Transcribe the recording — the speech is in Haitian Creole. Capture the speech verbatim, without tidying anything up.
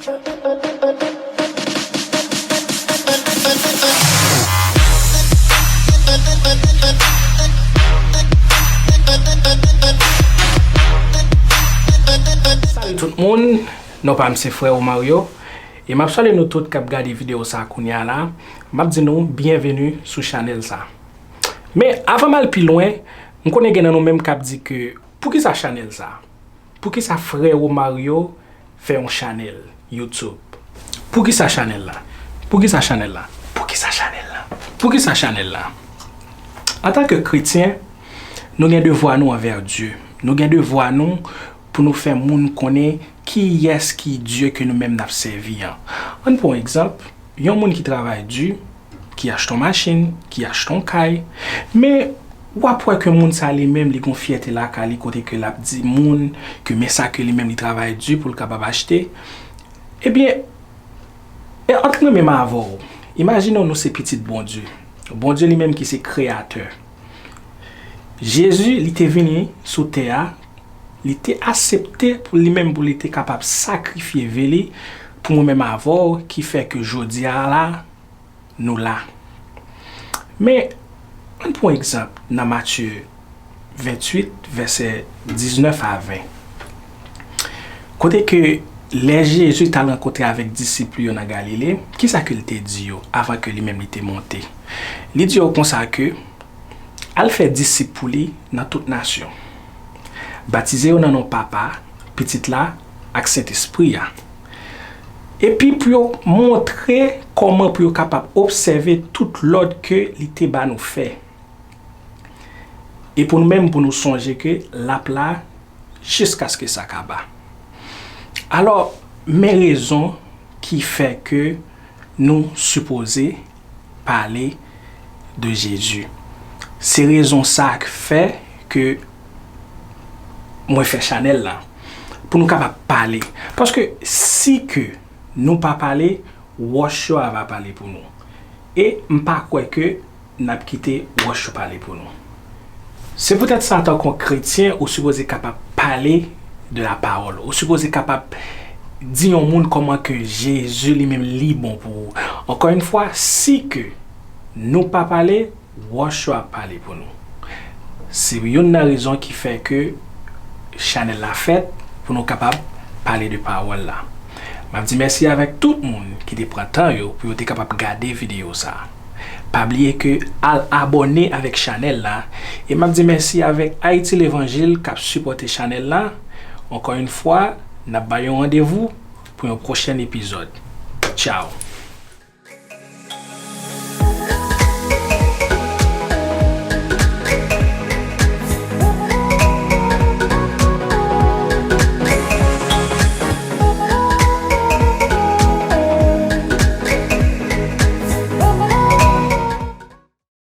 Salut tout moun, non pa m se Freo Mario. E m ap salye nou tout k ap gade videyo sa a kounye a la. M ap di nou byenveni sou chanèl sa. Men avan m al pi lwen, m konnen gen nan nou menm k ap di ke poukisa chanèl sa? Poukisa Freo Mario fè yon chanèl YouTube? Poukisa chanèl la? Poukisa chanèl la? Poukisa chanèl la? Poukisa chanèl la? Antanke kretyen, nou gen devwa nou anvè Dye. Nou gen devwa nou pou nou fè moun konnen kiyès ki Dye ke nou menm n ap sèvi an. Ann pran yon egzanp, yon moun ki travay di, ki achte yon machin, ki achte yon kay, men w ap wè ke moun sa li menm li gon fyète lakay li kote ke l ap di moun ke men sa ke li menm li travay di pou l kapab achte. Ebyen, e antre mwen menm avè w, imajine w nou se pitit Bondye. Bondye li menm ki se kreyatè. Jezi, li te vini sou tè a, li te aksepte pou li menm pou li te kapab sakrifye vi li pou mwen menm avè w, ki fè ke jodi a la, nou la. Men, ann pran egzanp nan Matye venntuit, vèsè diznèf a ven. Kote ke lè Jezi t al rankontre avèk disip li yo nan Galile, kisa ke l te di yo avan ke li menm li te monte? Li di yo konsa ke, al fè disip pou li nan tout nasyon. Batize yo nan non Papa, Pitit la, ak Sentespri a. Epi pou yo montre kòman pou yo kapab obsève tout lòd ke li te ba nou fè. E pou nou menm, pou nou sonje ke l ap la jiskaske sa kaba. Alò, men rezon ki fè ke nou sipoze pale de Jezi. Se rezon sa k fè ke mwen fè chanèl la, pou nou kapab pale. Paske si ke nou pa pale, wòch yo a va pale pou nou. E m pa kwè ke n ap kite wòch yo pale pou nou. Se poutèt sa, antanke yon kretyen, ou sipoze kapab pale de la parole. Ou sipoze kapab di yon moun kòman ke Jezi li menm li bon pou ou. Ankò yon fwa, si ke nou pa pale, wòch yo ap pale pou nou. Se youn nan rezon ki fè ke chanèl la fèt, pou nou kapab pale de pawòl la. M ap di mèsi avèk tout moun ki te pran tan yo pou yo te kapab gade videyo sa a. Pa bliye ke al abòne avèk chanèl la, e m ap di mèsi avèk Ayiti Levanjil k ap sipòte chanèl la. Ankò yon fwa, n ap ba yon randevou pou yon pwochèn epizòd. Tchao!